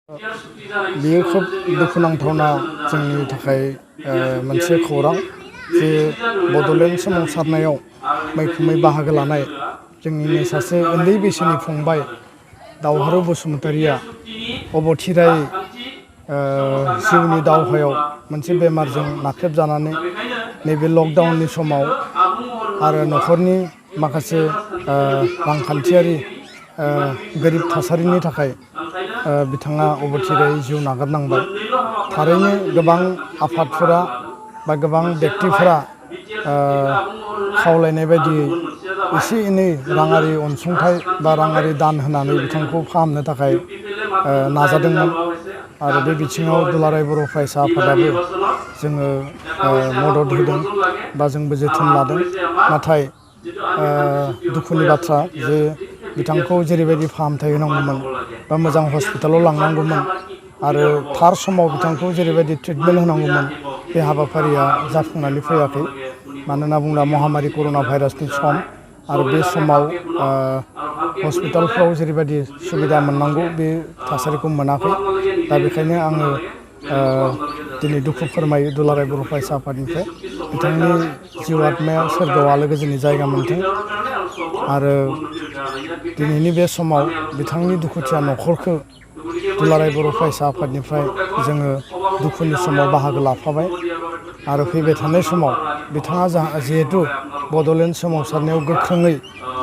बेयो खोब दुखुनांथावना जोंनि थाखाय मोनसे खौरां जे बड'लेण्ड सोमावसारनायाव मैखोमै बाहागो लानाय जोंनिनो सासे उन्दै बैसोनि फंबाय दावहारु बसुमतारिया अबथिरायै जिउनि दावहायाव मोनसे बेमारजों नाख्रेबजानानै नैबे लकडाउननि समाव आरो न'खरनि माखासे रांखान्थियारि गोरिब थासारिनि थाखाय बिथाङा अबथिरायै जिउ नागारनांबाय। थारैनो गोबां आफादफोरा बा गोबां बेक्तिफोरा खावलायनाय बायदियै एसे एनै राङारि अनसुंथाइ बा राङारि दान होनानै बिथांखौ फाहामनो थाखाय नाजादोंमोन आरो बे बिथिङाव दुलाराय बर' फरायसा आफादाबो जोङो मदद होदों बा जोंबो जोथोन लादों। नाथाय दुखुनि बाथ्रा जे बिथांखौ जेरैबायदि फाहामथाय होनांगौमोन बा मोजां हस्पिटालाव लांनांगौमोन आरो थार समाव बिथांखौ जेरैबायदि ट्रिटमेन्ट होनांगौमोन बे हाबाफारिया जाफुंनानै फैयाखै। मानो होनना बुङोब्ला महामारि कर'ना भाइरासनि सम आरो बे समाव हस्पिटालफ्राव जेरैबायदि सुबिदा मोननांगौ बे थासारिखौ मोनाखै। दा बेखायनो आङो दिनै दुखु फोरमायो दुलाराय बर' फरायसा आफादनिफ्राय बिथांनि जिउ आत्माया सोरगोआव आलो गोजोननि जायगा मोनथों आरो दिनैनि बे समाव बिथांनि दुखुथिया न'खरखौ दुलाराय बर' फरायसा आफादनिफ्राय जोङो दुखुनि समाव बाहागो लाफाबाय आरो फैबाय थानाय समाव बिथाङा जिहेतु बड'लेण्ड सोमावसारनायाव गोख्रोङै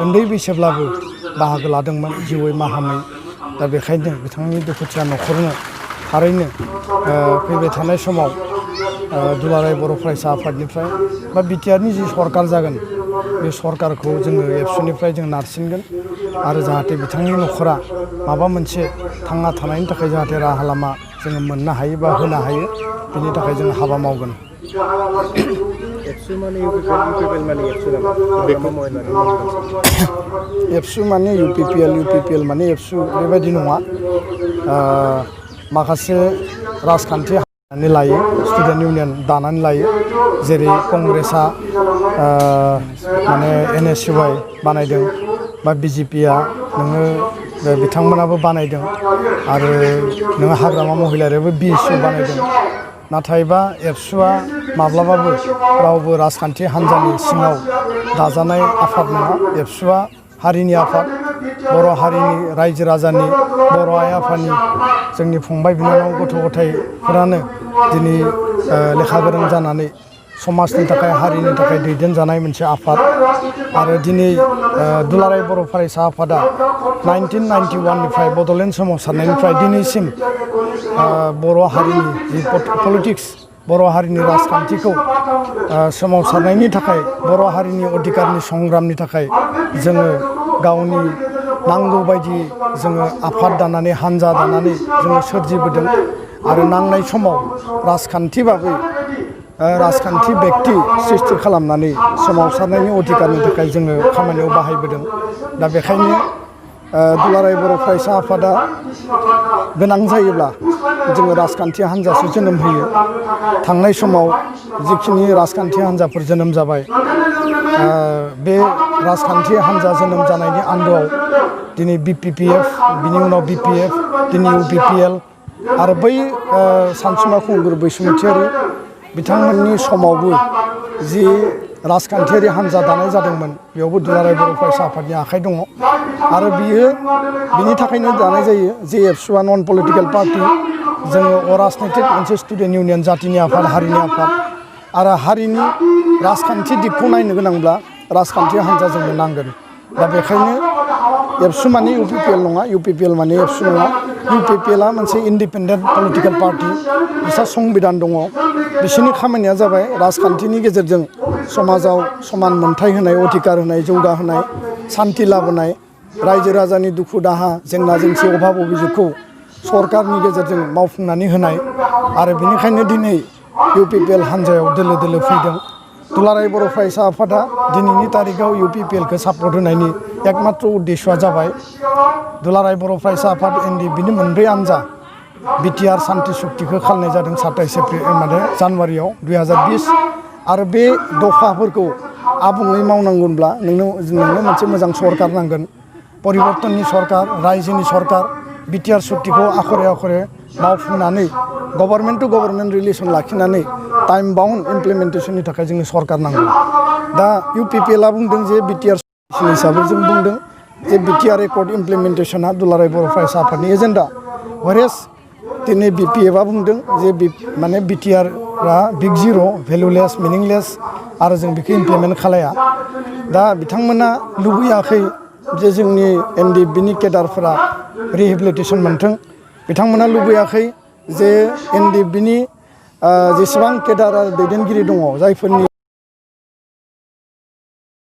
उन्दै बैसोब्लाबो बाहागो लादोंमोन जिउयै माहामै। दा बेखायनो बिथांनि दुखुथिया न'खरनो थारैनो फैबाय थानाय समाव दुलाराय बर' फरायसा आफादनिफ्राय बा बिटिआरनि जि सरकार जागोन बे सरकारखौ जोङो एबसुनिफ्राय जों नारसिनगोन आरो जाहाथे बिथांनि न'खरा माबा मोनसे थांना थानायनि थाखाय जाहाथे राहा लामा जोङो मोननो हायो बा होनो हायो बिनि थाखाय जों हाबा मावगोन। एबसु माने इउपिपिएल माने एबसु नामा? एबसु माने इउपिपिएल माने एबसु बेबायदि नङा। माखासे राजखान्थि हानानै लायो स्टुडेन्ट इउनियन दानानै लायो जेरै कंग्रेसआ माने NSUI बानायदों बा बिजेपिया नोङो बिथांमोनाबो बानायदों आरो नोङो हाग्रामा महिलारियाबो BSU बानायदों। नाथायबा एबसुआ माब्लाबाबो रावबो राजखान्थि हान्जानि सिङाव दाजानाय आफाद नङा। एबसुआ हारिनि आफाद, बर' हारिनि रायजो राजानि, बर' आइ आफानि, जोंनि फंबाय बिनानाव गथ' गथायफोरानो दिनै लेखा गोरों जानानै समाजनि थाखाय हारिनि थाखाय दैदेनजानाय मोनसे आफाद आरो दिनै दुलाराय बर' फरायसा आफादा 1991निफ्राय बड'लेण्ड सोमावसारनायनिफ्राय दिनैसिम बर' हारिनि जि पलिटिक्स बर' हारिनि राजखान्थिखौ सोमावसारनायनि थाखाय बर' हारिनि अधिकारनि संग्रामनि थाखाय जोङो गावनि नांगौ बायदि जोङो आफाद दानानै हान्जा दानानै जोङो सोरजिबोदों आरो नांनाय समाव राजखान्थि बागै राजखान्थि बेक्ति सृष्टि खालामनानै सोमावसारनायनि अधिकारनि थाखाय जोङो खामानियाव बाहायबोदों। दा बेखायनो दुलाराय बर' फरायसा आफादा गोनां जायोब्ला जोङो राजखान्थि हान्जासो जोनोम होयो। थांनाय समाव जिखिनि राजखान्थि हान्जाफोर जोनोम जाबाय बे राजखान्थि हान्जा जोनोम जानायनि आन्दोआव दिनै BPPF बिनि उनाव BPF दिनै UPPL आरो बै सानसुमा खुंगुर बैसुमुतियारि बिथांमोननि समावबो जि राजखान्थियारि हान्जा दानाय जादोंमोन बेयावबो दुलाराय बर' फरायसा आफादनि आखाइ दङ आरो बिनि थाखायनो दानाय जायो जे एबसुआ नन पलिटिकेल पार्टि। जोङो अराजनैतिक मोनसे स्टुडेन्ट इउनियन जातिनि आफाद हारिनि आफाद आरो हारिनि राजखान्थि दिगखौ नायनो गोनांब्ला राजखान्थि हान्जा जोंनो नांगोन। दा बेखायनो एबसु माने UPPL नङा, UPPL माने एबसु नङा। UPPLआ मोनसे इन्डिपेन्डेन्ट पलिटिकेल पार्टि, बिसा संबिधान दङ। बिसोरनि खामानिया जाबाय राजखान्थिनि गेजेरजों समाजाव समान मोनथाय होनाय, अधिकार होनाय, जौगाहोनाय, सान्थि लाबोनाय, रायजो राजानि दुखु दाहा जेंना जेंसि अभाब अभियोगखौ सरकारनि गेजेरजों मावफुंनानै होनाय आरो बेनिखायनो दिनै UPPL हान्जायाव दोलो दोलो फैदों। दुलाराय बर' फरायसा आफादा दिनैनि तारिखाव UPPLखौ सापर्ट होनायनि एकमात्र उद्देश्यआ जाबाय दुलाराय बर' फरायसा आफाद बिनि मोनब्रै हान्जा बिटिआर सान्ति सुक्तिखौ खालामनाय जादों 27 जानुवारियाव 2020 आरो बे दफाफोरखौ आबुङै मावनांगौब्ला नोंनो मोनसे मोजां सरकार नांगोन, परिबर्तननि सरकार, रायजोनि सरकार, बिटिआर सुक्तिखौ आखरे आखरे मावफुंनानै गभर्नमेन्ट टु गभर्नमेन्ट रिलेसन लाखिनानै टाइम बाउन्ड इमप्लिमेन्टेसननि थाखाय जोंनो सरकार नांगौ दा UPPLआ बुंदों जे बिटिआर हिसाबै जों बुंदों जे बिटिआर एकर्ड इमप्लिमेन्टेसना दुलाराय बर' फरायसा आफादनि एजेन्डा व्हेरेज दिनै BPFआ बुंदों जे माने बिटिआरआ बिग जिर' भेलुलेस मिनिंलेस आरो जों बेखौ इमप्लिमेन्ट खालाया दा बिथांमोना लुबैयाखै जे जोंनि NDFBनि केडारफोरा रिहेबिलिटेसन मोन्थों बिथांमोना लुबैयाखै जे NDFBनि जेसेबां केडार आरो दैदेनगिरि दङ जायफोरनि